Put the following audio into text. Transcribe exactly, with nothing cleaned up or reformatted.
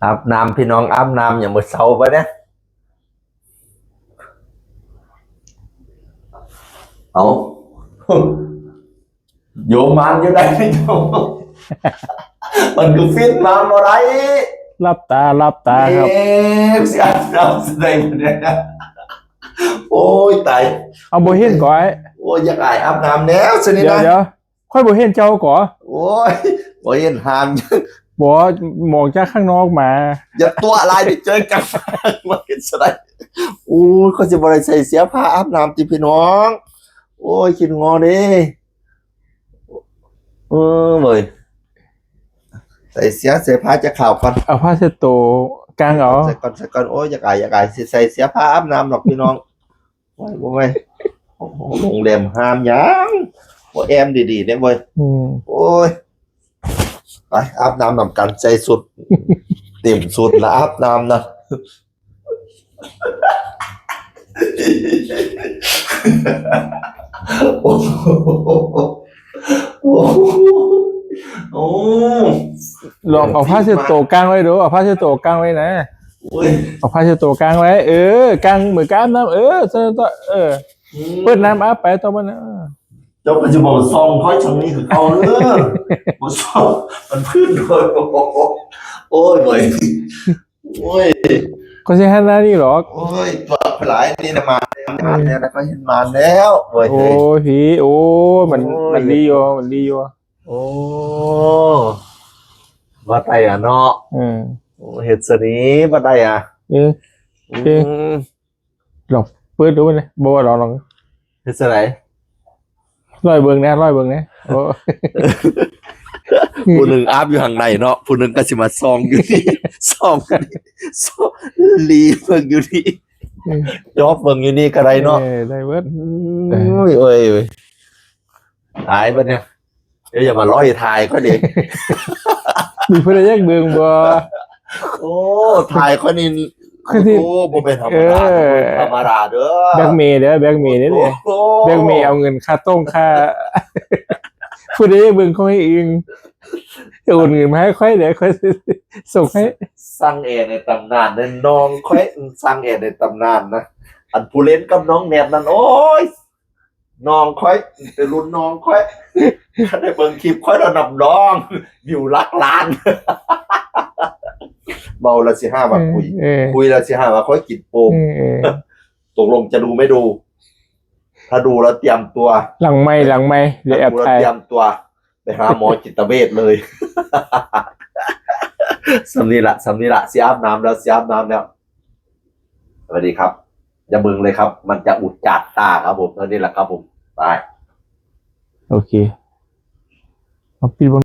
อาบน้ำพี่น้อง อาบน้ำอย่างมื้อเช้าปะเนี่ย เอา โยมมันอยู่ได้ไหมโยม มันคือฟิตมาบ่ได้ หลับตาหลับตาครับ เอ๊ะสิอาบน้ำสิได้บ่เนี่ย โอ้ยตาย เอาบ่เห็นก่อน โอ้ยอยากอายอาบน้ำแล้วสินี่ เดี๋ยว นะ เดี๋ยวค่อยบ่เห็นเจ้าก่อน โอ้ยบ่เห็นหาม บอกมองจากข้างนอกมา อย่าตัวอะไรไปเจอกัน มาเห็นสไลด์โอ้ยเขาจะบ่ได้ใส่เสื้อผ้าอาบน้ำติพี่น้อง โอ้ยคิดงอเด้ เออเว้ย ใส่เสื้อใส่ผ้าจะขาวก่อน เอาผ้าเช็ดตัวกางเอา ใส่ก่อนใส่ก่อน โอ้ยอยากอายอยากอายสิใส่เสื้อผ้าอาบน้ำหรอกพี่น้องโอ้ยโอ้ยโอ้โหโรงแรมห้ามยังโอ้แอมดีๆเนี่ยเว้ย อืม โอ้ย ไปอาบน้ำนำกันใส่สุด เต็มสุดแล้วอาบน้ำนะ โอ้โหโอ้โหโอ้ ลองเอาผ้าเช็ดตัวกางไว้ดูเอาผ้าเช็ดตัวกางไว้นะ โอ้ย เอาผ้าเช็ดตัวกางไว้ เออกางเหมือนกางน้ำเออเออเออ เปิดน้ำอาบไปต่อไปนะ เจ้าก็จะบอกซองค่อยทางนี้คือเขาเออบอกซองมันพื้นโดยโอ้ยเว้ยโอ้ย ก็ใช่ฮันหน้านี่หรอก โอ้ยตัวหลายนี่นะมาแล้วมาแล้วนะก็เห็นมาแล้วเว้ย โอ้ยพี่โอ้ยมัน โอ้ย มันดีอยู่มันดีอยู่ โอ้ว่าไตอ่ะเนาะ อืม โอ้เห็ดสนีว่าไตอ่ะ เออ อื เอ๊ะ ม ลองเปิดดูมันเลยบอกว่าลองลอง เห็ดสไน ร้อยเบิ่งนะร้อยเบิ่งนะโอ้ ผู้หนึ่งอาบอยู่ข้างในเนาะผู้หนึ่งก็สิมาซองอยู่นี่ซองอยู่นี่ซองลีเบิ่งอยู่นี่ เออ จอบเบิ่งอยู่นี่ก็ได้เนาะ เออได้เวิร์ด โอ้ยโอ้ยโอ้ยตายปะเนี่ยเดี๋ยวอย่ามาร้อยทายก็เด็ก มีเพื่อนแยกเบิ่งบ่ โอ้ทายก็นี่ คือที่ โอ้บ่เป็นธรรมดา เออ บ่เป็นธรรมดาเด้อ แบล็กเมย์เด้อแบล็กเมย์เด้อ โอ้ แบล็กเมย์เอาเงินค่าต้งค่าผู้ใดเบิ่งเขาให้เองจะโอนเงินมาให้ค่อยเดี๋ยวค่อยส่งให้ สร้างแอร์ในตำนานเนี่ยน้องค่อยสร้างแอร์ในตำนานนะอันผู้เล่นกับน้องแนทนั่นโอ้ยน้องค่อยเป็นรุ่นน้องค่อยถ้าได้เบิ่งคลิปค่อยระดับน้องวิวหลักล้านเบาละสิห้าบาทคุย เออ คุยละสิห้าบาทค่อยกินโปม เออเออ ตกลงจะดูไม่ดู ถ้าดูแล้วเตรียมตัว หลังไมค์หลังไมค์เดี๋ยวแอบ ถ้าดูแล้ว ถ่าย เตรียมตัว ไปหาหมอจิตเวชเลย สำนีละสำนีละสิอาบน้ำแล้วสิอาบน้ำแล้ว สวัสดีครับ อย่าเบิ่งเลยครับ มันจะอุจจาระตาครับผมเท่านี้แหละครับผม ไป โอเคเอาปิดบน